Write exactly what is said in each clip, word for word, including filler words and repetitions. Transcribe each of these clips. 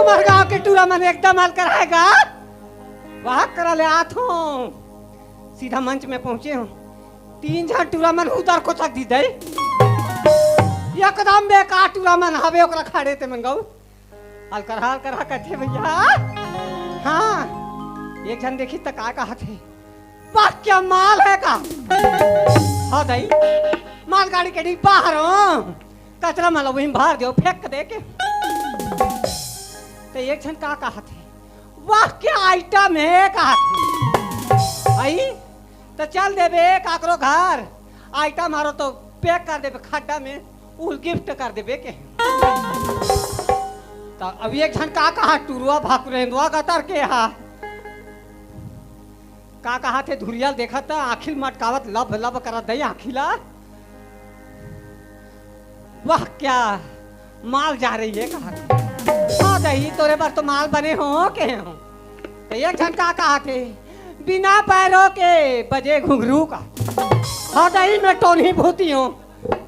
पर गांव के टूरा मन एकदम अलकरहा हे गा। वाह, करा ले आत हों। सीधा मंच में पहुंचे हों। तीन झन टूरा मन उधर कोचक दिस दई। एकदम बेकार टूरा मन हवे, ओकरा खड़े ते मन गऊ। अलकरहा, अलकरहा कथे भैया। हाँ, एक झन देखिस त का कहत हे, "वाह, क्या माल है का?" हाँ दई, मालगाड़ी के डिब्बा हरो, कचरा मन ला उही भर देव, फेंक दे के। त एक झन का कहत हे, "वाह, क्या आइटम है" कहत हे। अई, त चल देबे काकरो घर, आइटम हरो तो पैक कर देबे खड्डा में, उल गिफ्ट कर देबे के। त अब एक झन का कहा, टुरुआ भकुरेंदुआ गतर के हा, का कहा थे धुरिया ल देखत त आँखी ल मटकावत लब लब करत दई आँखी ला। "वाह, क्या माल जा रही है" कहा। हाँ दई, तोरे बर तो माल बने हों के हों। त एक झन का कहा थे, "बिना पैरों के बजे घुंघरू" का। हाँ दई, मैं टोनही भूती हों,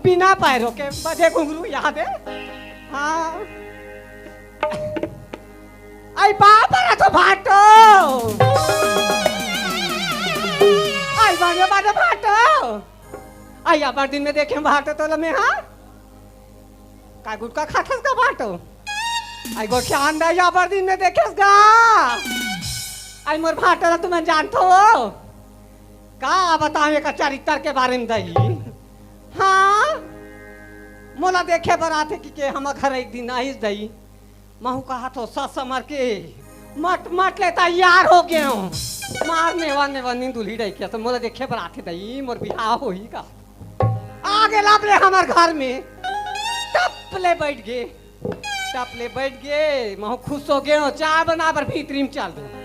बिना पैरों के बजे घुंघरू याद हे? हाँ। अई बाप रे तो भाटो। अई बाप रे भाटो। अई अब्बड़ दिन में देखे हों भाटो तोला मैं, हाँ? का गुटखा खाथस का भाटो? अई गोठियान दई, अब्बड़ दिन में देखेस गा। अई मोर भाटो ला तुमन जानथो? का बतावं एकर चरित्र के बारे में दई? हाँ, मोला देखे बर आथे कि के हमर घर एक दिन आइस दई। महूँ कहत हों सस समर के मट मट ले तैयार हो गे हों। मार नेवा नेवा नींद उलही डहकिया त मोला देखे बर आथे दई, मोर बिहाव होही का। आ गे लब ले हमर घर में, टप ले बइठ गे, टप ले बइठ गे। महूँ खुस हो गे हों, चाय बनाय बर भीतरी में चल दें।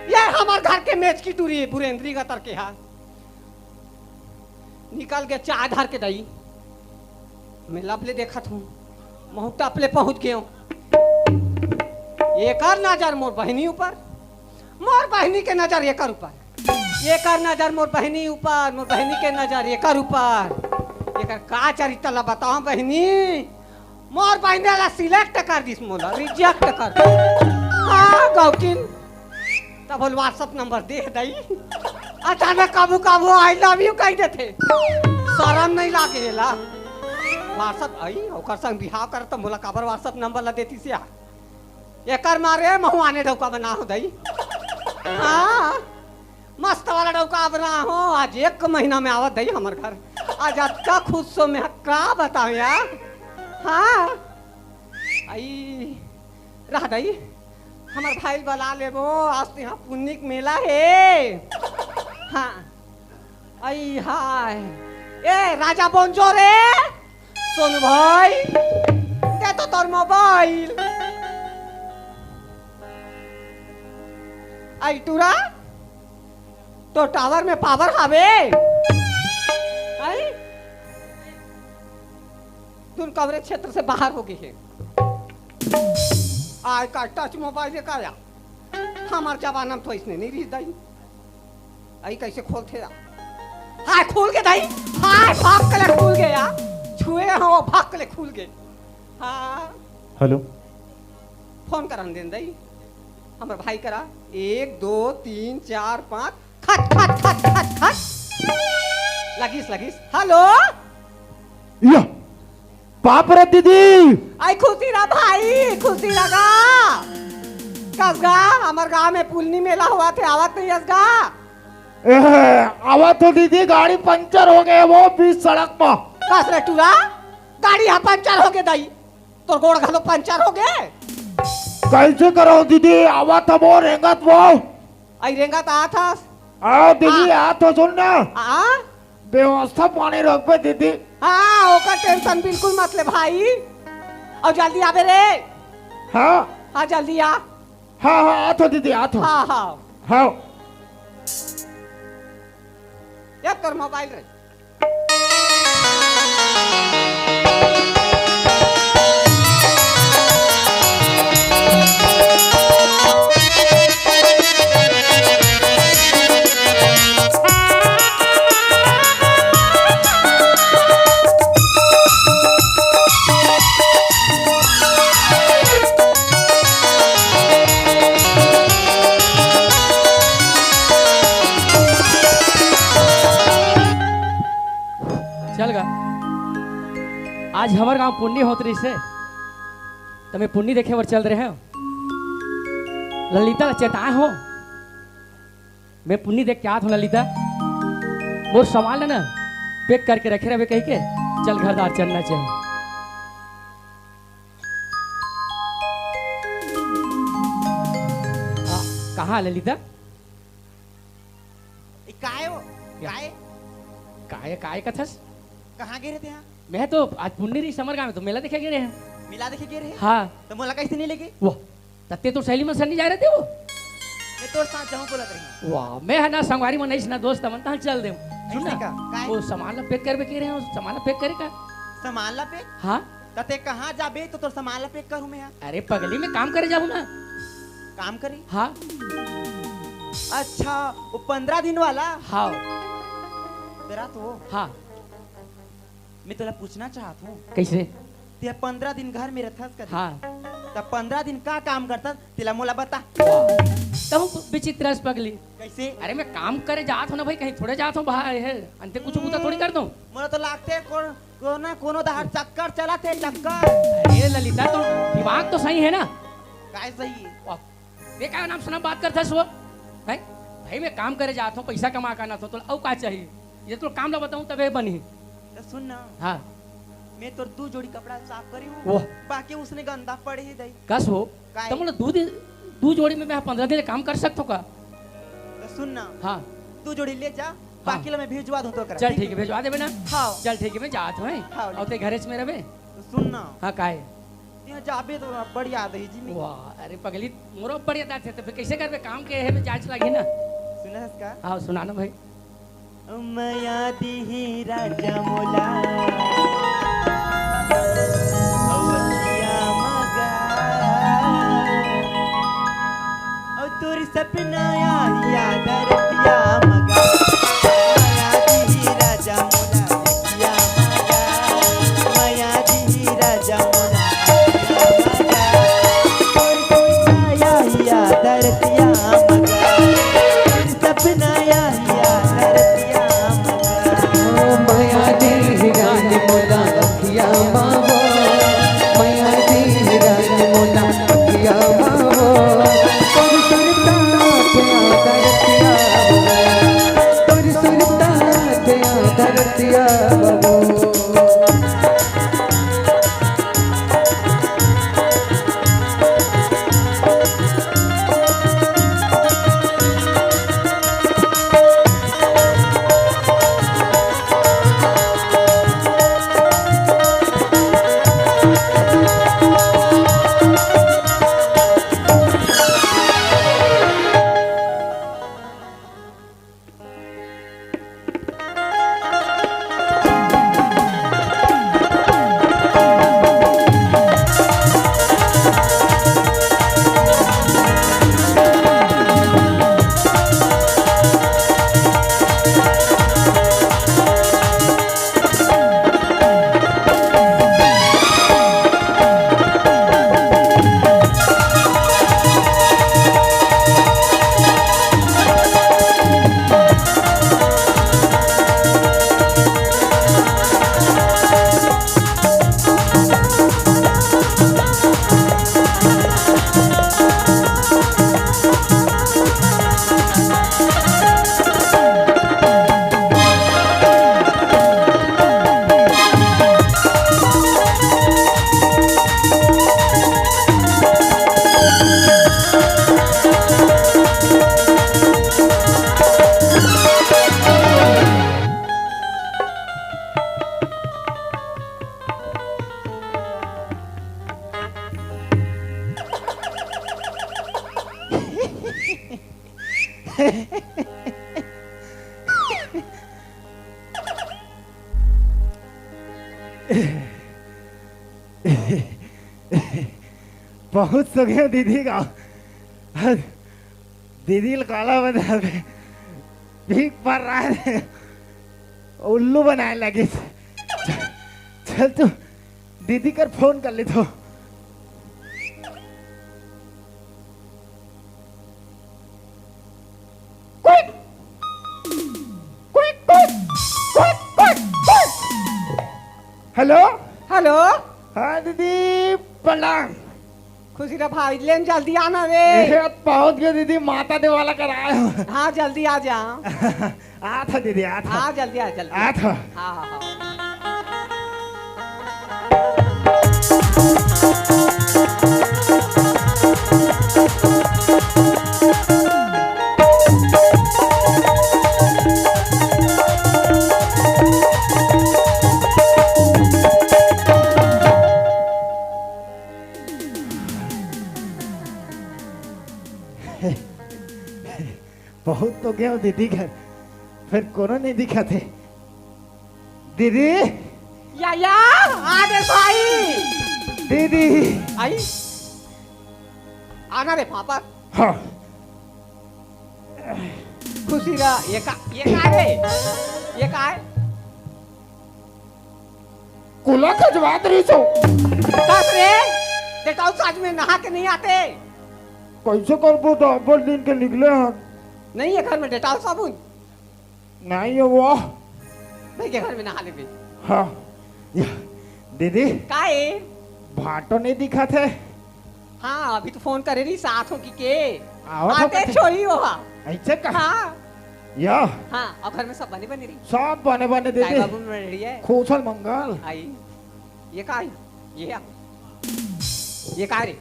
ये हमर घर के मेचकी टूरी बुरेंद्री गतर के हा। निकल गे चाय धर के दई। मैं लब ले देखत हों, महूँ टप ले पहुँच गे हों। एकर नजर मोर बहिनी ऊपर, मोर बहिनी के नजर एकर ऊपर, एकर नजर मोर बहिनी ऊपर, मोर बहिनी के नजर एकर ऊपर। एकर का चरित्र ला बतावं बहिनी, मोर बहिनी ला select कर दिस, मोला reject कर दिस। हाँ, गौकिन, तब बोल WhatsApp नंबर दे दई। अचानक कभू कभू I love you कहि देथे। सरम नइ लागे एला? WhatsApp, अई, ओकर संग बिहाव करत त मोला काबर WhatsApp नंबर ला देतिस यार? एकर मारे महूँ आने डौका बना हों दई। हाँ, मस्त वाला डौका बना हों। आज एक महीना में आवत दई हमर घर। आज अतका खुस हों मैं, का बतावं यार। हाँ, अई, रह दई, हमर भाई ल बला लेबो, आज तो इहाँ पुन्नी के मेला हे। हाँ, अई हाय, ए राजा बोंजो रे, सोनू भाई, दे तो तोर मोबाइल। अई टूरा, तोर टावर में पावर हावे? अई? तुम कवरेज क्षेत्र से बाहर हो गे हे। आय का टच मोबाइल हे का या? हमर जमाना में तो अइसने नइ रिहिस दई। अई कइसे खोलथे या? हाय, खुल गे दई। हाय, भक्क ले खुल गे या। छुए हों, भक्क ले खुल गे। हाँ। हेलो। फोन करन देन दई। हमर भाई करा। एक, दो, तीन, चार, पाँच। खट, खट, खट, खट, खट। लगिस, लगिस। हेलो। या, बाप रे दीदी। अई खुशी रह भाई, खुशी रह गा। कस गा, हमर गांव में पुलनी मेला होवत हे, आवत नइ हस गा? ए, आवत हों दीदी, गाड़ी पंचर हो गे हे वो बीच सड़क म। कस रे टूरा, गाड़ी हा पंचर हो गे दई, तोर गोड़ घलो पंचर हो गे। कइसे करंव दीदी, आवत हों वो रेंगत वो। अई रेंगत आत हस? आओ दीदी, हाँ। आत हों, सुन ना। हाँ? व्यवस्था पानी रखबे दीदी। हाँ, ओकर tension बिल्कुल मत ले भाई। अउ जल्दी आबे रे। हाँ। हाँ, जल्दी आ। हाँ, हाँ, आत हों दीदी, आत हों। हाँ, हाँ। हाँ। ये तोर मोबाइल रे। आज हमर गांव पुन्नी होत रहिसे, त मैं पुन्नी देखे बर चल रहे हंव। ललिता ल चेताए हंव, मैं पुन्नी देख के आत हंव ललिता, मोर सामान ल ना pack करके रखे रहबे कहिके, चल घर दार चलना चाही। आ, कहाँ ललिता? ए, काय हो? या। काय? काय, काय कथस? कहाँ गे रहे तेहा? मैं तो आज पुन्नी रहिस हमर गांव में, तो मेला देखे गे रहे हंव। मेला देखे गे रहे? हाँ। त मोला कइसे नइ लेगे? वाह, त तें तो सहेली मन संग नइ जाय रहे तें वो? मैं तोर साथ जाहूं बोलत रहिंव। वाह, मैं ह ना संगवारी मन अइस ना दोस्त मन, तहां चल देंव। सुन ना, अइसे का? काय? वो सामान ला pack करबे कहे रहे हंव, सामान ला pack करे का? सामान ला pack? हाँ। त तें कहाँ जाबे त तोर सामान ला pack करहूं मैं हा? अरे पगली, मैं काम करे जाहूं ना। काम करे? हाँ। अच्छा, वो पंद्रह दिन वाला? हाँ। तेरा तो। हाँ। मैं तोला पूछना चाहत हंव। कइसे? तें पंद्रह दिन घर में रहिथस कथे। हाँ। त पंद्रह दिन का काम करथस, तेला मोला बता। वाह। कहूं विचित्र अस पगली। कइसे? अरे मैं काम करे जात हंव ना भई, कहीं थोड़े जात हंव बाहर, हे, अंते कुछ बूता थोड़ी कर दूं। मोला तो लागथे कोन कोनो ना कोनो डहर चक्कर चलत हे, चक्कर। अरे ललिता, तोर दिमाग तो सही हे ना? काय सही हे? वाह, ये का नाम सुना बात करथस वो? हैं? भई, मैं काम करे जात हंव, पइसा कमा के आनत हंव, तोला अउ का चाही? ये तो काम ला बताहूं तभे बनही। त सुन ना। हाँ। मैं तोर दू जोड़ी कपड़ा साफ करे हंव, वाह। बाकी उसने गंदा पड़े हे दई। कस वो? काय? त मोला दू दिन, दू जोड़ी में मैं पंद्रह दिन काम कर सकत हंव का? त सुन ना। हाँ। दू जोड़ी ले जा, हाँ। बाकी ला मैं भिजवा दूं तोर करा, चल ठीक हे, भिजवा देबे ना? हाँ। चल ठीक हे, मैं जात हंव, हैं? हाँ, अउ तें घरेच में रहबे? त सुन ना। हाँ, काय? तें जाबे त बढ़िया रही जी। वाह, अरे पगली, मोरो बढ़िया दात हे, त फेर कइसे करबे? काम के हे में जांच लागी ना। सुनस का? हाँ, सुना ना भई। मया दिही राजा मोला, अउ अखिया मगा, अउ तोर सपना आही आधा रतिया मगा। मया दिही राजा मोला, अखिया मगा, मया दिही राजा मोला, अखिया मगा, तोर सपना आही आधा रतिया मगा। सपना आही आधा रतिया मगा। ओ मया दिही रानी मोला अखिया मा वो, मया दिही रानी मोला अखिया मा वो। तोर सुरता आथे आधा रतिया मगा, तोर सुरता आथे आधा रतिया मगा। बहुत सुघे दीदी का। दीदी ल काला बताबे, भीख पर रहा है, उल्लू बनाए लगिस। चल तू दीदी कर फोन कर ले तो। हेलो। हेलो। हाँ दीदी, प्रणाम। खुशी रह भाई, लेन जल्दी आना रे। ए, पहुंच गए दीदी, माता देवाला कराए हो। हाँ, जल्दी आ जा। आ था दीदी, आ था। हाँ, जल्दी आ, जल्दी। आ था। हाँ, हाँ, हाँ। बहुत तो गया दीदी घर, फिर कोनो नहीं दिखा थे। दीदी। या, या, आ गे भाई। दीदी। आई। आना रे पापा। हाँ। खुशी रह, ये का, ये का रे? ये का है? कुला खजवात रही सो। बस रे, डेटॉल साज में नहा के नहीं आते। कैसे करबो तो अब्बल दिन के निकले हैं। नहीं है घर में डेटॉल साबुन। नहीं है वो। नहीं के घर में नहा लेबे। हाँ। या, दीदी। का ए? भाटो नहीं दिखा थे। हाँ, अभी तो फोन करे रही साथ हो कि के। आवत हो आते कथे? छोड़ी हो हा। ऐसे का? हाँ। या। हाँ, और घर में सब बने बने रही। सब बने बने ताई दीदी। बाबू में रही है। कुशल मंगल। आई। ये का है? ये क्या? ये का रे?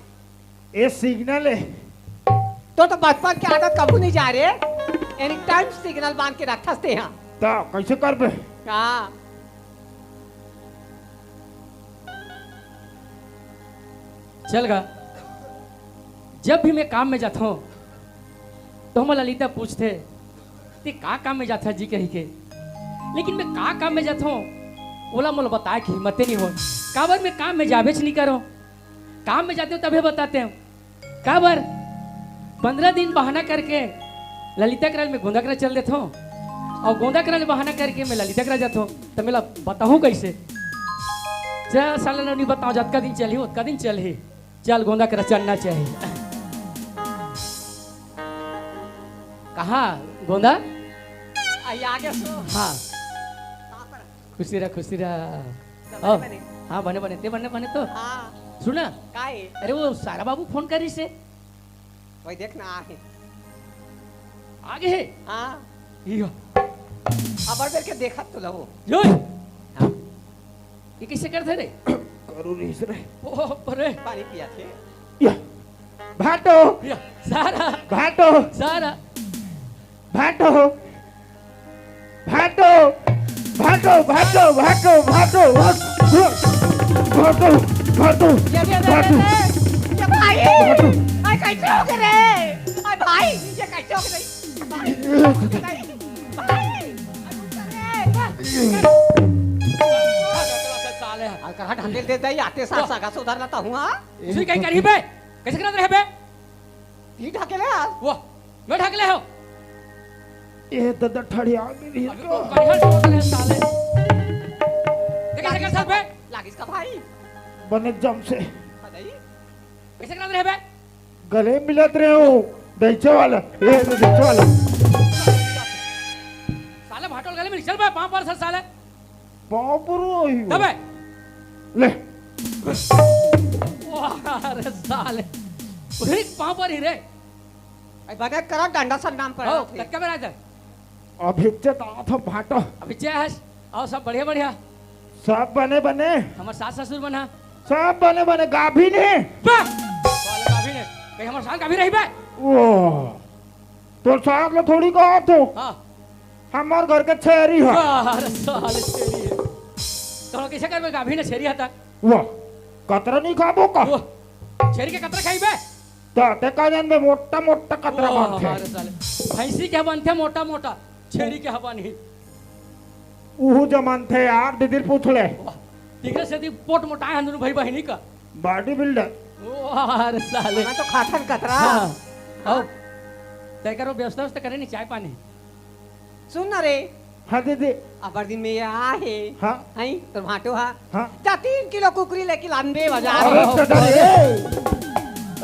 ये सिग्नल है। तो, तो बचपन के आदत कभू नहीं जा रे। एनी टाइम सिग्नल बांध के रखस ते यहाँ। तो कैसे करबे? हाँ। चल गा, जब भी मैं काम में जाता हूँ, तो हमर ललिता पूछथे, "ते का काम में जाथा जी?" कहि के। लेकिन मैं का काम में जाथों, ओला मोला बताए के हिम्मते नहीं हो। काबर मैं काम में जाबेच नहीं करो। काम में जाते हो तभे बताते हो। काबर? पंद्रह दिन बहाना करके ललिता करा ले मैं गोंदा करा चल देथों। और गोंदा करा ले बहाना करके मैं ललिता करा जाथों। तो मैं ला बताहूँ कैसे? जा साला नहीं बताओ, जतका दिन चलही, ओतका दिन चलही। चल, गोंदा करा चलना चाहिए। कहाँ गोंदा? आई आगे सो। हाँ। कहाँ पर? खुशी रह, खुशी रह। सब आओ। बने? हाँ, बने, बने। ते बने, बने तो। हाँ। सुना? काहे? अरे, वो सारा बाबू फोन करिस हे। वही देखना, आ हे। आगे है? हाँ। यो। अब बेर के देखत तो लहो। यो। हाँ। ये कैसे करते रे? करू रहीस रे। ओ, अरे। पानी पिया थे। या। भाटो। या, सारा। भाटो। सारा। भाटो। भाटो। भाटो, भाटो, भाटो, भाटो, भाटो। भाटो, भाटो, ये, ये, ये, भाटो। ये, ये, ये भाई। भाटो। आई कैसे हो गए रे? आई भाई, ये कैसे हो गए? भाई, भाई, भाई, आई रुक रे। साले। आज कहाँ ढकेल देता है, आते साथ सागा सुधार लाता हूँ, हाँ? सुई कहीं करीब है। कैसे करत रहे बे? ये ढकेले यार। वाह, मैं ढकेले हो। ये ददा ठड़िया गिरी अभी तो। तो बढ़िया सोच रहे साले। देख, देख, देख, देख, बे। लागिस का भाई? बने जम से। बताइए। कैसे करत रहे बे? गले मिलत रहे हो। दैचे वाला। ये तो दैचे वाला। साले भाटोल गले में चल बे, पाँव पर सर साले। पाँव पर ही हो। तबे। ले। वाह, अरे साले। उही पाँव पर ही रे। आई बने करा डंडा सर नाम पर हो, आथे। कतका बेरा जाए? अभी चे तो आथो भाटो। अभी चे हस? आओ सब बढ़िया, बढ़िया। सब बने, बने। हमर सास ससुर बना। सब बने, बने। गाभी ने। बे! साले गाभी ने। कहीं हमर सास गाभी रही बे? ओ। तोर सास ला थोड़ी कहा तो। हाँ। हमर घर के छेरी है। वाह, अरे साले छेरी है। तो कैसे करबे गाभी ने छेरी हता? वाह, कतरा नहीं खाबो का? वाह, छेरी के कतरा खाई बे? तो ते का जान बे, मोटा मोटा कतरा वाह, बनथे। अरे साले, भैंसी के बनथे मोटा मोटा, छेरी के हवा नहीं। उहू जमनथे यार, दीदी पूछ ले। वाह, तिकरे से दी पोट मोटाए हन दुनू भाई बहिनी का। Body builder. वाह, अरे साले। मैं तो खाथन कतरा। हाँ, आओ। तय करो व्यवस्था, व्यवस्था करे नहीं चाय पानी। सुन ना रे। हाँ दीदी। अबर दिन में ये आ हे। हाँ। हैं, तोर भाटो हा। हाँ। जा तीन किलो कुकरी लेके लानबे बाजार। अरे चटा रे।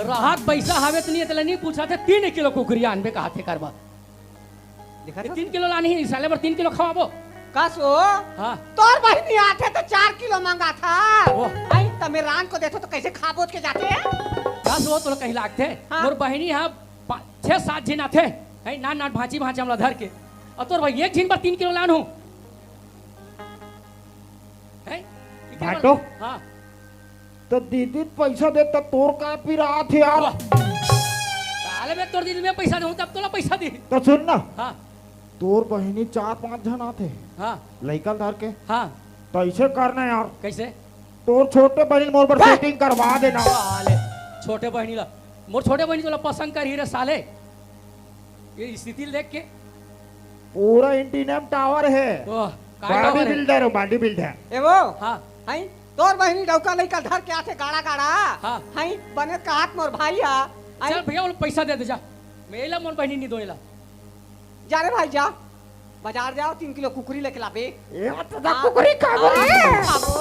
रहत पैसा हवे त नहीं, त ले नहीं पूछा थे, तीन किलो कुकरी आनबे कहा थे करबा। देखा ये था? तीन किलो लानी ही, साले बर तीन किलो खवाबो। कस वो? हाँ। तोर बहिनी आथे त चार किलो मंगाथा। ओ। आई त मैं रान को देथो त कैसे खा बोच के जाथे? कस वो तोला कहीं लागथे? हाँ। मोर बहिनी हा पा-, छह सात झिन आथे। है नान नान भांची भांची हमला धर के। अउ तोर भाई एक झिन बर तीन किलो लान हूँ। हैं? भाटो। हाँ। त दीदी पैसा दे त तोर का पिरात हे यार? वाह। साले मैं तोर दीदी मैं पैसा दूँ तब तोला पैसा दी। त सुन ना। हाँ। तोर बहिनी चार पांच झन आथे। हाँ। लइका ल धर के। हाँ। त ऐसे करना यार। कैसे? तोर छोटे बहिनी मोर बर बे! सेटिंग करवा देना। साले, छोटे बहिनी ला, मोर छोटे बहिनी तोला पसंद करही रे साले। ये स्थिति ल देख के। पूरा एंटीनियम टावर हे। ओह, काय बॉडी टावर हे? बिल्डर हो, बॉडी बिल्डर। ए वो? हाँ। हैं? तोर बहिनी डौका लइका धर के आथे गाड़ा गाड़ा। हाँ। हैं? बने का हाथ मोर भाई हा। हैं? चल भैया, वो पैसा दे दे जा। मैं एला मोर बहिनी नहीं दो एला। जा रे भाई, जा। बाजार जाओ, तीन किलो कुकरी लेके लाबे। ए, तो दा हाँ। कुकरी खाबो हाँ, रे। खाबो।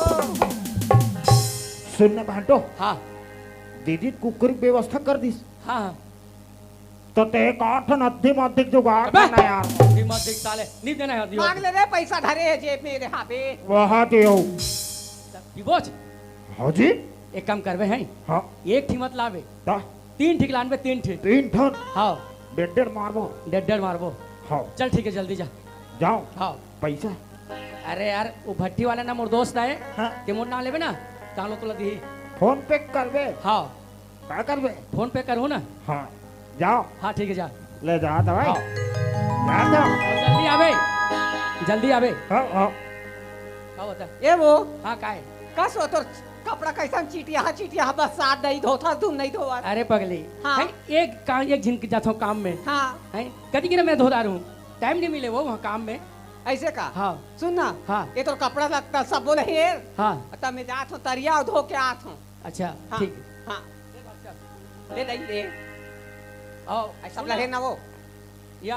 सुन ना भांटो। हाँ। दीदी कुकरी के व्यवस्था कर दिस। हाँ, हाँ। तो ते का ठन अद्धी मद्धी जुगाड़ अबे! करना यार। अद्धी मद्धी साले, नहीं देना है अद्धी मांग मद्धी। ले रे, पैसा धरे है जेब में रे, हाँ बे। वहाँ दे हो। पीबोच। हाँ जी। एक काम करबे हैं। हाँ। एक ठी मत लाबे। ता? तीन ठी लानबे, तीन ठी। तीन ठन? हाँ। डेढ़ डेढ़ मारबो। डेढ़ डेढ़ मारबो। हाँ। चल ठीक है, जल्दी जा। जाओ। हाँ। पैसा? अरे यार, वो भट्टी वाला ना मोर दोस्त आए। हाँ। ते मोर नाम लेबे ना, तालो तोला दी। फोन पे करबे? हाँ। का करबे? फोन पे करो ना। हाँ, जाओ। हाँ, ठीक है, जा। ले जा दवाई। हाँ। जा, जा। जल्दी आबे, जल्दी आबे। हाँ, हाँ। का होता? ए वो। हाँ, का है? कस हो तोर कपड़ा कैसन चिटिया, चिटिया बरसात नहीं धोथा, तुम नहीं धोवा। अरे पगली, हाँ। है, एक काम, एक झिन जाथो काम में। हाँ। है, कदी कि ना मैं धोदार हूँ, टाइम नहीं मिले वो वहाँ काम में। ऐसे का? हाँ। सुन ना, हाँ। ये तोर कपड़ा लगता सब बोले हेर। हाँ। तब मैं जात हूँ तरिया और धो के आत हूँ। अच्छा, हाँ, ठीक। हाँ। ले दई, ले। आओ, ऐसा सुन लगे ना। ना वो। या।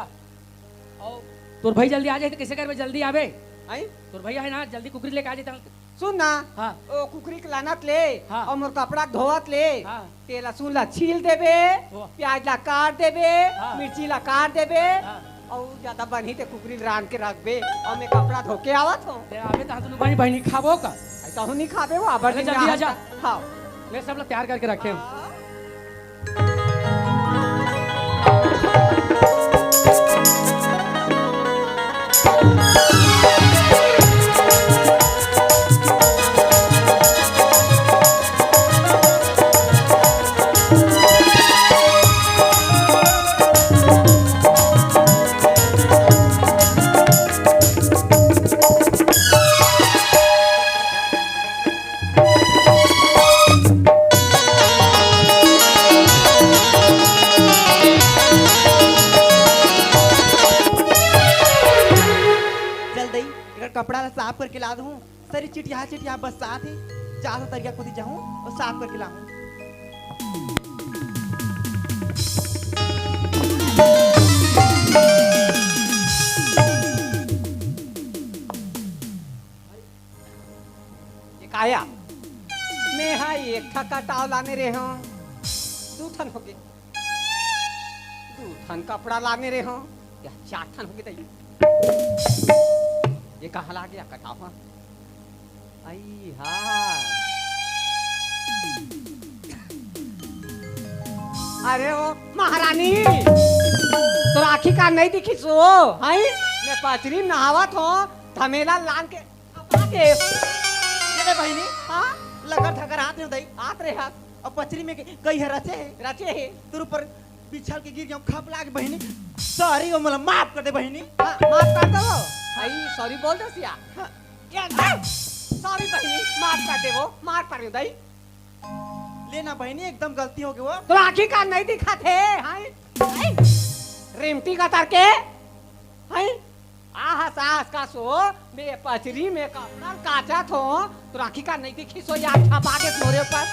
आओ। तोर भाई जल्दी आ जाए तो कैसे करबे? जल्दी आबे। आई? तोर भैया है ना, जल्दी कुकरी लेके आ जाए तो। सुन ना। हाँ। ओ कुकरी के लानत ले। हाँ। और मोर कपड़ा के धोवत ले। हाँ। ते लहसुन ला छील देबे, वाह। प्याज ला काट देबे, हाँ। मिर्ची ला काट देबे, हाँ। अउ ज्यादा बनही ते कुकरी ल रांध के रखबे, अउ मैं कपड़ा धो के आवत हूँ। ते आबे तहाँ तो बहिनी, बहिनी खाबो का? अरे तहु नहीं खाबे वो, अबर अरे दिन जल्दी आ जा। हाँ। मैं सब ला तैयार करके रखे हूँ। हाँ। चल दई, एकर कपड़ा ला साफ करके ला दूँ। सरी चिटिया चिटिया बरसात हे, जा तो तरिया कोती जाहूँ अउ साफ करके लाहूँ। ये काया? मैं हा एक ठा कटाव लाने रहे हूँ, दू ठन होगे। दू ठन कपड़ा लाने रहे हूँ, या चार ठन होगे दई। ये कहाँ ला गया कटाव? आई हा। अरे ओ महारानी, तोर आँखी का नहीं दिखिस ओ, हैं? मैं पचरी नहावत हूँ, धमेला लान के अब आके। ये ले बहिनी, हाँ? लगर धकर आत रहे दई। आत रहे हा। अब पचरी में के-, कई हे रचे हे। रचे हे। तोर ऊपर बिछल के गिर गयो, खप लाग बहिनी। सॉरी, वो मोला माफ कर दे बहिनी। हाँ, माफ कर दे वो। आई, सॉरी बोल दे सिया। हाँ। ये ना, सॉरी बहिनी, माफ कर दे वो, माफ कर दे दई। ले ना बहिनी, एकदम गलती होगे वो। तोर आँखी का नहीं दिखत हे, हैं? हैं? रेमटी का तार के, हैं? आहा सास का सो, मैं पचरी में कपड़ा काचत हूँ, तोर आँखी का नहीं दिखिस ओ यार, छपा के तोरे ऊपर।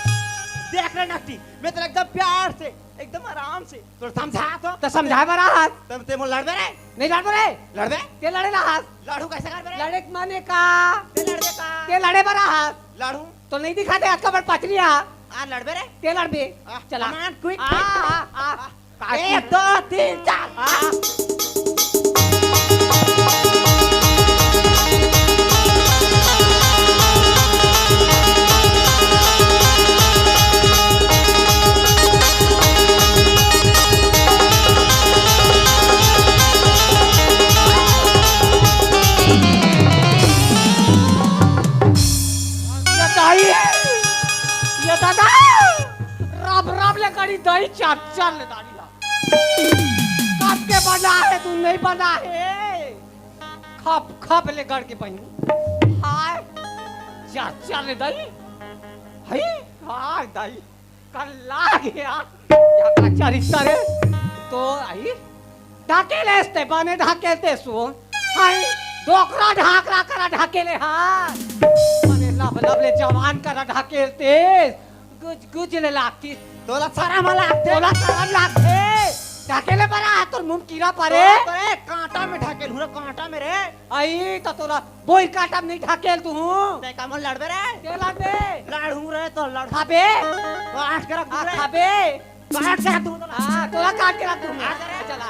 देख रे नकटी, मैं तोला एकदम प्यार से, एकदम आराम से तोला समझात हूँ। त समझाए बर आहस। तब ते मोर लड़बे रे? नहीं लड़बो रे। लड़बे? ते लड़े ला हस। लड़ू कैसे करबे रे? लड़े के माने का? ते लड़बे का? ते लड़े बर आहस। लड़ू। तो नहीं दिखा दे आज का बड़ पचरी आ। आ लड़बे रे? ते लड़बे। आ, चला। Come on, quick, आ, quick, आ, quick। आ, आ। काकी। एक, दो, तीन, चार। आ। चल ले दाढ़ी ला। कब के बना हे, तू नहीं बना हे। खप खप ले गड़ के बहिनी। हाय। चल चल ले दाई। हई। हाय दाई। कल्ला गया। या का चरित्र हे। तो आई। ढकेलेस ते बने ढकेलते सो। हाय। डोकरा ढाकरा करा ढकेले हा। बने लब लब ले जवान करा ढकेलते। गुज गुज ले लागती। तोला सरम लागथे। तोला सरम लागथे। ढकेले बरा तोर मुंह कीरा परे। तोला तो ए कांटा में ढकेल हूँ रे, कांटा में रे। आई तो तोला बोई कांटा में नहीं ढकेल तू हूँ। ते का मन लड़बे रे? के लड़बे? लड़ हूँ रे तो लड़। खाबे? काट के रख दूँ आ, रे। खाबे? काट के रख दूँ तोला। हाँ, तोला काट के रख दूँ। आ, चला।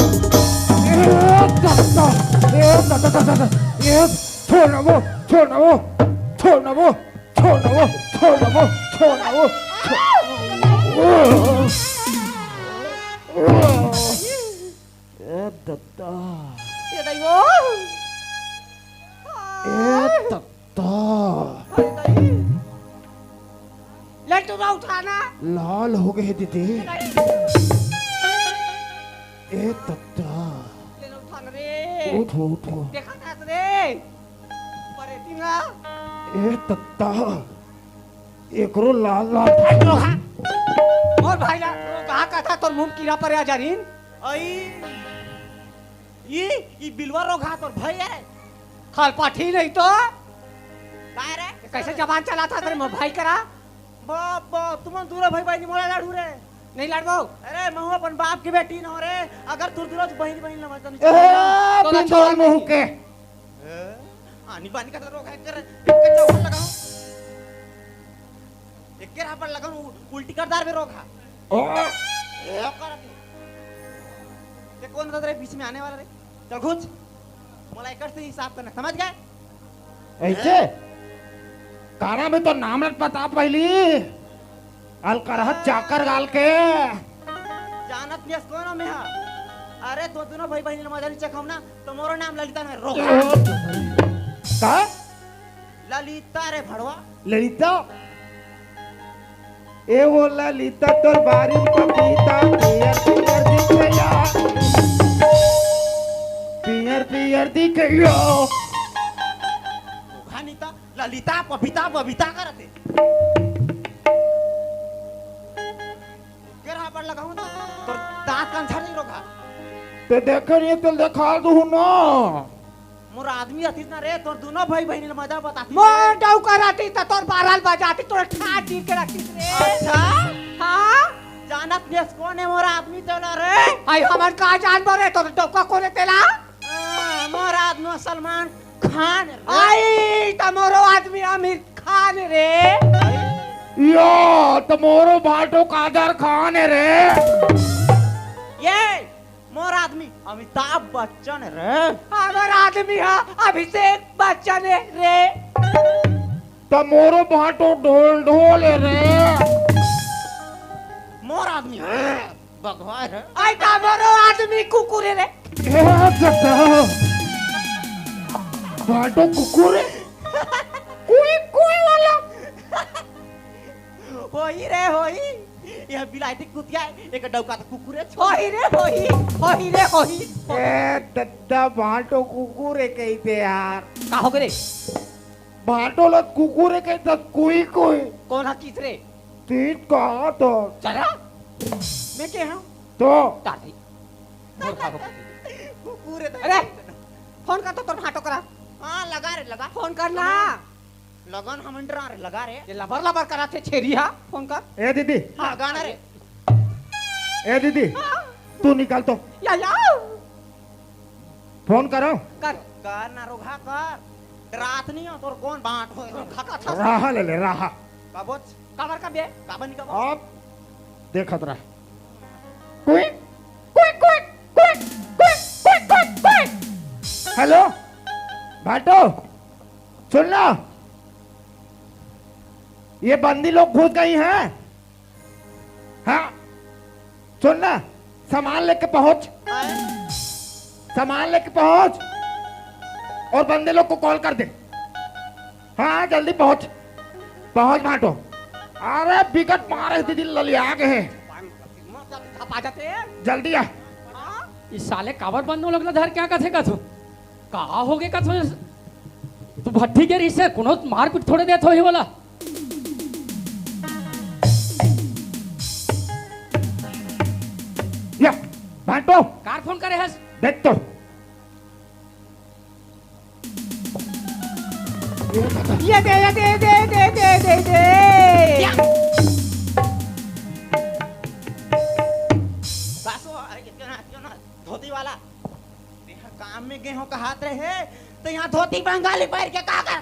ए, दत्ता, ए, दत्ता, दत्ता, दत्ता, ए, छोड़ ना वो, छोड़ ना वो, छोड़ ना वो, छोड़ ना वो, छोड़ ना वो, छोड़ ना वो, छोड़ ना वो। ए, दत्ता। ये दाई वो। ए, दत्ता। अरे दाई। लड्डू ना उठाना। लाल हो गए दीदी। ये दाई। ए, दत्ता। ले ना उठाना रे। उठो, उठो। देखा ना रे। परे तीना। ए, दत्ता। एकरो लाल लाल। ए, रोगहा। मोर भाई ला रोगहा कथा तोर मुंह कीरा परे आ जारिन। आई। ई, ई बिलवा रोगहा तोर भाई हे? खलपाठी नहीं तो। काय रे? कैसे जबान चलाथा तेरे मोर भाई करा? बाप, बाप, तुमन दूरा भाई भाई नहीं मोला लड़ू रे। नहीं लड़बो। अरे, महू अपन बाप के बेटी न हो रे। अगर तू दूरा बहिनी बहिनी लमत नहीं ए, तो ना बिंदोल छोड़ मुंह नहीं। के। ए, आनी बानी का तो रोगहा कर, एक चौपट लगाओ। एक के रापड़ लगाओ, उ-, उल्टी कर दार बे रोगहा। ओ। ए, कर दे। ते कौन था तेरे बीच में आने वाला रे? चल घुच। मोला एकर से हिसाब करना, समझ गए? ऐसे? कारा में तो नाम रख बता पहली। अलकरहत चाकर गाल के। जानत नियस कौन हो मेहा? अरे, तो दोनों भाई बहिनी मजा नहीं चखाऊ ना, तो मोरो नाम ललिता ना रो। का? ललिता रे भड़वा। ललिता? ए वो ललिता तोर बारी पपीता, पियर पियर दिखे या। पियर पियर दिखे या। घानी ता ललिता, पपीता, बबीता करत हे। के रापड़ लगाऊं तो तोर दांत कान झाड़ नहीं रोगहा। ते देखे नहीं तो देखा दूं ना। मोर आदमी रतिस ना रे, तोर दोनों भाई बहिनी ल मजा बताती। मोर डौका रतिस त तोर बारह ल बजातिस, तोर ठाट चीर के रखतिस रे। अच्छा? हाँ? जानत नेस कोन हे मोर आदमी तेला रे? आई हमन का जानबो रे, तोर डौका कोन हे तेला? हाँ, मोर आदमी सलमान खान रे। आई त मोरो आदमी आमिर खान रे। या त मोरो भाटो कादर खान हे रे। ये मोर आदमी अमिताभ बच्चन रे। हमर आदमी ह अभिषेक बच्चन हे रे। त मोरो भाटो ढोल ढोल हे रे। मोर आदमी ह बघवा हे। आई त मोरो आदमी कुकुर हे रे। ए जगदम्बा। भाटो कुकुर हे। कोई कोई वाला। होही रे होही। ये बिलायती कुतिया हे, एक डौका त कुकुर हे। होही रे होही, होही रे होही। ए दद्दा भाटो कुकुर हे कहिथे यार। का हो गे रे? भाटो ल कुकुर हे कहिथे कोई कोई। कोन ह किहिस रे? तीत कहा तो। चला। मैं के हूँ? तो। तारी। कुकुर हे त अरे, फोन कर तो तोर भाटो करा। हाँ, लगा रे, लगा। फोन कर ना। लगन हमन डरा रे, लगा रे। ये लबर लबर करत हे छेरी हा, फोन कर। ए दीदी। हाँ। लगा ना रे। ए दीदी, हाँ। तू निकाल तो। या, या। फोन करो। कर। कर ना रोगहा कर। डरात नहीं हो, तोर कोन बांट हो? रोगहा का था? राहा ले ले, राहा। काबोच? काबर का बे? काबर नहीं काबोच? अब देखत रह। कुइक, कुइक, कुइक, कुइक। हेलो भाटो, सुन ना, ये बंदी लोग घुस गई हैं। हाँ, सुन ना, सामान लेके पहुंच, सामान लेके पहुंच और बंदे लोग को कॉल कर दे। हाँ, जल्दी पहुंच, पहुंच भाटो। अरे बिकट मारे दीदी ललिया गए हैं। जल्दी आ। इस साले काबर बंदो लोग ला धर क्या कथे कथो? कहा हो गए कथो? तू भट्टी के रिश्ते कोनो मारपीट थोड़े देत हो ही वाला। या, भाटो। कार फोन करे हस? देख तो। ये दे, ये दे, दे, दे, दे, दे, दे। धोती वाला, काम में गए हो कहात रहे, तो यहाँ धोती बंगाली पहन के का कर?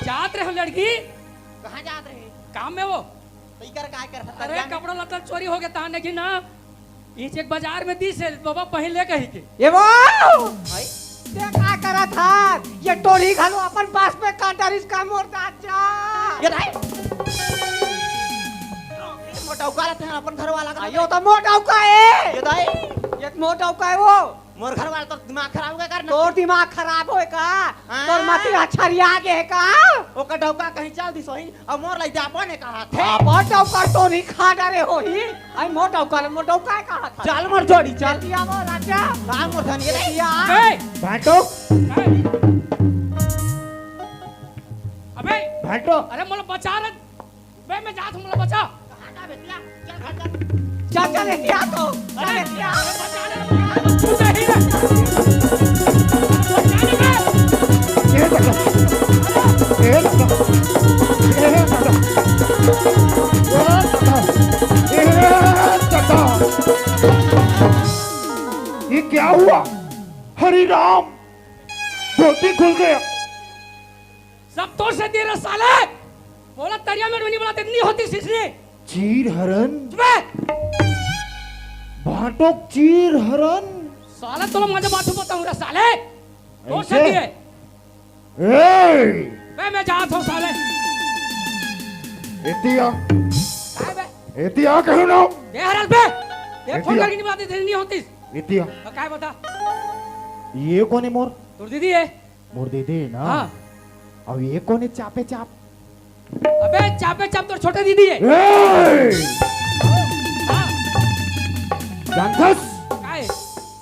जात रहे हो लड़की? कहाँ जात रहे? काम में वो। तो इकर काय कर? अरे कपड़ा लत्ता चोरी हो गया, तान देखी ना। इच एक बाजार में दी से बाबा पहन ले कही के। ये वो। ते का करत हाथ? ये टोरी घलो अपन पास में काटरिस का मोर दाचा। ये दाई। मोटा उका रहते हैं अपन घर वाला का। यो तो मोटा उका है। ये दाई। ये मोटा उका है वो। मोर घर वाला तो दिमाग खराब हो गया कर। तोर दिमाग खराब होए का? हाँ। तोर मती हछरिया गे का? ओकर डौका कहीं चल दी सोही। अब मोर लइका अपन ने कहा थे। अपन डौका तो नहीं खा डारे होही। आई मोर डौका, मोर डौका कहा था। चल मोर जोड़ी चल। दिया वो राजा। राम मोर धन ये नहीं। या। ए, भाटो, ए। अबे, भाटो। अरे मोला बचा रे। बे मैं जात हूँ, मोला बचा। चल चल इंडिया तो। चल इंडिया। तू नहीं रे। ए दादा, ए दादा, ए दादा, ए दादा, ए दादा। ये क्या हुआ? हरि राम, धोती खुल गया। सब तोर से तेरा साले। बोला तरिया में नहीं बोला इतनी होती सिसने। चीर हरन। चुपे। भाटो चीर हरन। साला तोला मजा बात बताऊंगा साले। तोर से ऐसे? दिए। ए, बे मैं जात हूँ साले। एतिया, काय बे? एतिया कहू ना। ये हरस बे। ये फोन एतिया। करके नहीं बुलाते थे, नहीं होती। एतिया, तो काय बता? ये कोने मोर? तोर दीदी है। मोर दीदी है ना। हाँ। अब ये कोने चापे चाप? अबे चापे चाप तोर छोटे दीदी है। ए! हाँ। जानथस? काय?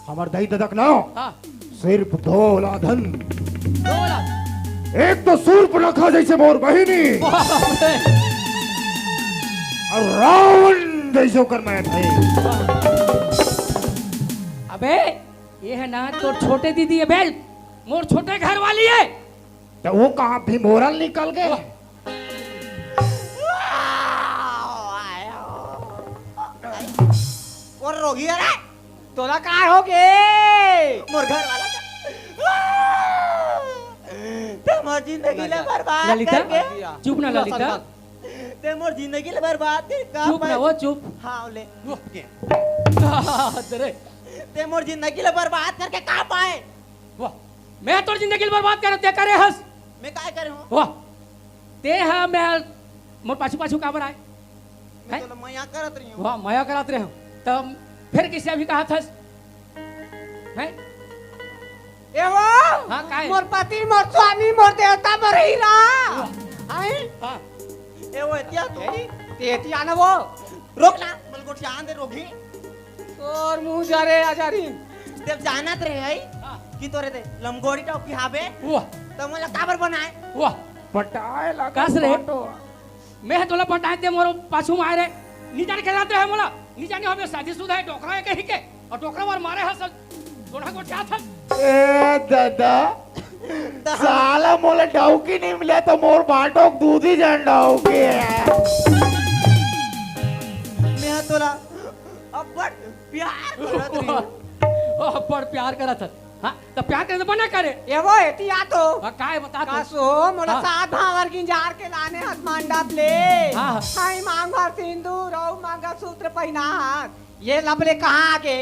हमर दाई ददक ना। हाँ। सिर्फ दो औलादन। दो औलाद। एक तो सूर्पनखा जैसे मोर बहिनी बाप रे। और रावण जैसे ओकर मैं भाई। अबे ये है ना तोर छोटे दीदी है बे, मोर छोटे घर वाली है। तो वो कहाँ भी मोरल निकल गए। और रोगी है रे। तोला काय हो गे? मोर घर वाला का। ते मोर जिंदगी ले बर्बाद ललिता, करके। चुप ना ललिता। ते मोर जिंदगी ले बर्बाद कर का चुप ना वो चुप। हाँ ले। अरे ते मोर जिंदगी ले बर्बाद करके का पाए? वाह, मैं तोर जिंदगी ले बर्बाद कर ते करे हस। मैं काय करे हूँ? वाह, ते हा मैं मोर पाछू पाछू काबर आए? मैं तो मया करत रही हूँ। वाह, मया करत रहे हो। तब फिर किसे अभी कहा थस? हैं? ए वो। हाँ, काय? मोर पति, मोर स्वामी, मोर देवता, मोर हीरा। आई। हाँ। ए वो एतिया तू। तेती आना वो। रोक ना, मल गोठियान दे रोगी। तोर मुंह जा रे आजारी। देव जानत रहे है हाँ। कि तोरे दे लमगोड़ी टॉप की हाबे। वाह, तो मोला काबर बनाए? वाह। पटाए लगा कस रे? बाटो। मैं तोला पटाए ते मोर पाछू में आए रे। नी जाने के जाते है मोला। नी जाने हमें शादीशुदा है, डोकरा है कहीं के। और डोकरा मार मारे है सब। दोनों को क्या था? ए दादा, साला मोला डौकी नहीं मिला तो मोर बाटो दूध ही जान डौकी है। मैं तोला अब्बड़ प्यार करत रही हूँ। ओ, पर प्यार करा था। हाँ, तो प्यार करे तो मना करे। ए वो एती आ तो। हाँ, काय बता तू? कासो मोला हाँ। सात भावर गिंजार के लाने हस मंडप ले। हाँ, हाँ। हाई मांग भर सिंदूर अउ मंगलसूत्र पहिना हस। ये लबले कहाँ आगे?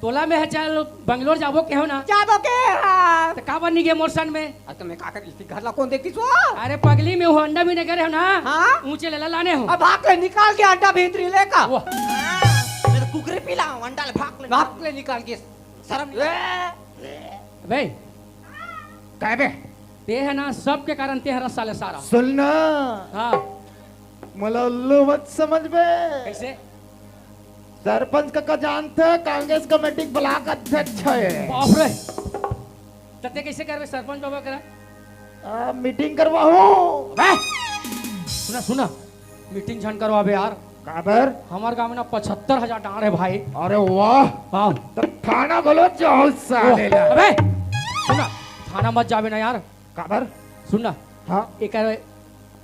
तोला मैं ह चल बंगलोर जाबो के हो ना। जाबो के हा। त का बर नी गे मोर संग में? अरे त मैं का कर, इसी घर ला कौन देखती सो? अरे पगली, मैं हूँ अंडा भी नहीं करे हो ना। हाँ? ऊंचे लेला लाने हो। अब भाग ले, निकाल के अंडा भीतरी ले का। वाह। मैं तो कुकरी पीला हूँ, अंडा ले भाग ले। भाग ले निकाल के। शर्म नहीं। ए, ए। बे। काय बे? ते है ना, सबके कारण ते हरा साले सारा। सुन ना। हाँ। मोला उल्लू मत समझ बे। कैसे? सरपंच काका जानथे, कांग्रेस कमेटी के ब्लॉक अध्यक्ष है। बाप रे। त ते कैसे करबे सरपंच बाबा करा? आ, मीटिंग करवाहूँ। अबे! सुना, सुना। मीटिंग झन करवाबे यार। काबर? हमार गांव में ना पचहत्तर हजार डांड़ है भाई। अरे वाह। हाँ। त थाना बोलो चाहो साले ला। अबे! सुना, थाना मत जाबे ना यार। काबर? सुन ना। हाँ। एकर,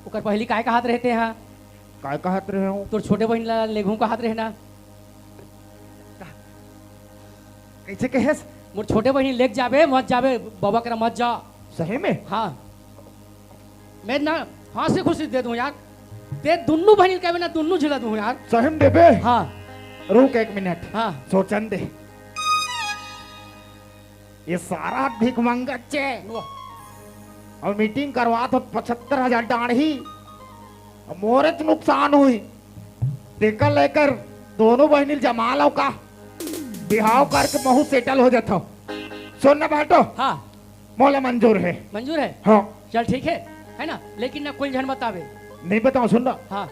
ओकर पहली काय कहत रहे ते हा? काय कहत रहे हो? तोर छोटे बहिन ला लेगहूं कहत रहे ना। कैसे कहेस? मोर छोटे बहिन लेग जाबे, मत जाबे, बाबा करा मत जा। सही में? हाँ। मैं ना हंसी खुशी दे दूं यार। ते दुन्नू बहिन कहबे ना, दुन्नू झिला दूं यार। सही में देबे? हाँ। रुक एक मिनट। हाँ। सोचन दे। ये सारा भिखमंगा चे। वाह। अउ मीटिंग करवात हो पचहत्तर हजार डांड़ ही। अउ मोरे तो नुकसान हुई। तेकर लेकर दोनों बहिनी जमा लो का? बिहाव करके महू सेटल हो जात हो। सुन ना बेटो। हाँ। मोला मंजूर है। मंजूर है? हाँ। चल ठीक है, है ना? लेकिन ना कोई झन बतावे। नहीं बताओ, सुन ना। हाँ।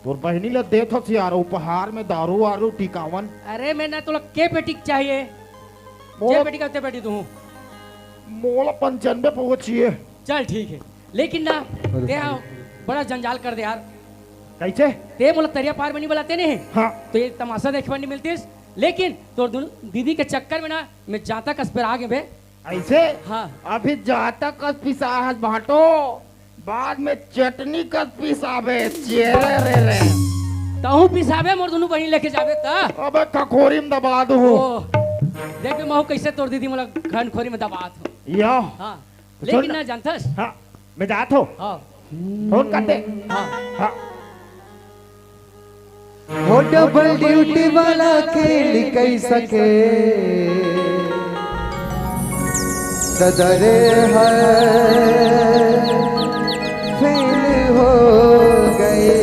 तोर बहिनी ला देत हस यार, उपहार में दारू वारू टिकावन। अरे मैं ना तोला के पेटी चाहिए? मोला जे पेटी का ते पेटी तू। मोला पंचानबे पौवा चाहिए। चल ठीक है, लेकिन ना अरे ते भाई। बड़ा जंजाल कर दे यार। कैसे? ते मोला तरिया पार में नहीं बुलाते नहीं। हाँ। तो ये तमाशा देखे बर नहीं मिलतीस, लेकिन तोर दुन-, दीदी के चक्कर में ना मैं जाता कस पर आ गए बे। ऐसे? हाँ। अभी जाता कस पिसा है भाटो, बाद में चटनी कस पिसाबे, चेरे रे रे। तहूँ पिसाबे, मोर दुनू बहिन लेके जाबे त। अबे खखोरी में दबा दूँ। ओ, देख बे महू कैसे तोर दीदी मोला घनखोरी में दबात हो। या। हाँ, तो लेकिन सुन ना। ना जानथस। हाँ, मैं जात हो। हाँ। फोन कर दे। हाँ। हाँ। हो डबल ड्यूटी वाला खेल कई सके, ददरे हर फेल हो गए।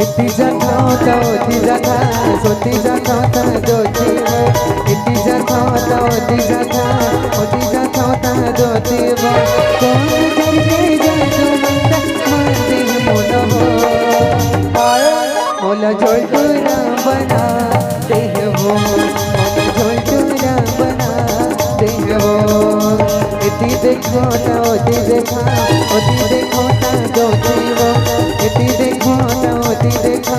एती जाथों त ओती जाथों, ओती जाथों त जोती वो। एती जाथों त ओती जाथों, ओती जाथों त जोती वो। कौन करके जादू मंतर मार दे मोला वो। आए मोला झोलटूरा बना दे वो, मोला झोलटूरा बना दे वो। एती देखों त ओती देखों, ओती देखों त जोती वो। एती देखों त ओती देखों,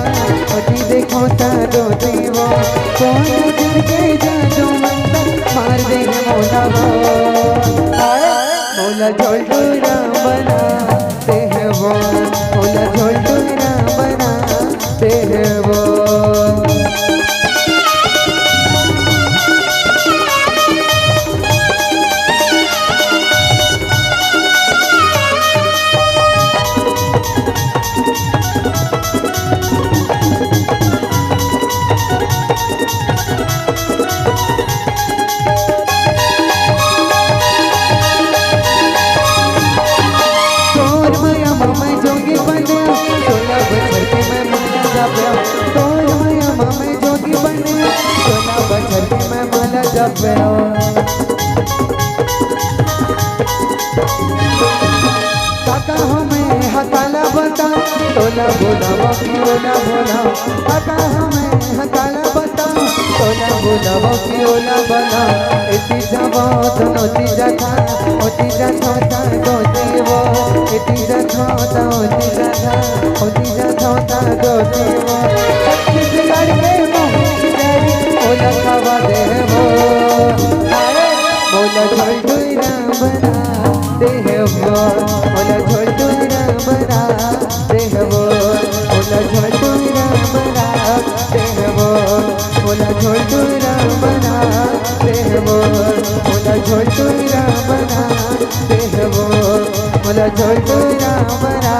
ओती देखों त जोती वो। कौन करके जादू मंतर मार दे मोला वो। आए मोला झोलटूरा बना दे वो, मोला झोलटूरा बना दे वो। तोर मया म मैं जोगी बन्या, सोला बछर के मैं माला जप्या। तोर मया म मैं जोगी बन्या, सोला बछर के मैं माला जप्या। काका हो मैं हा काला बताओं, तोला बोलावों कि ओला बोलाओं। काका हो मैं हा काला बताओं, तोला बोलावों कि ओला बोलाओं। एती जावों त ओती जाथों, ओती जाथों त जोती वो। एती जाथों त ओती जाथों, ओती जाथों त जोती वो। छत्तीसगढ़ के महू की डरी, ओला खवा दे वो। अरे, मोला झोलटूरा बना मोला झोलटू राम बना दे हवो, मोला झोलटू राम बना दे हवो, मोला झोलटू राम बना दे हवो, मोला झोलटू राम बना दे हवो, मोला झोलटू राम बना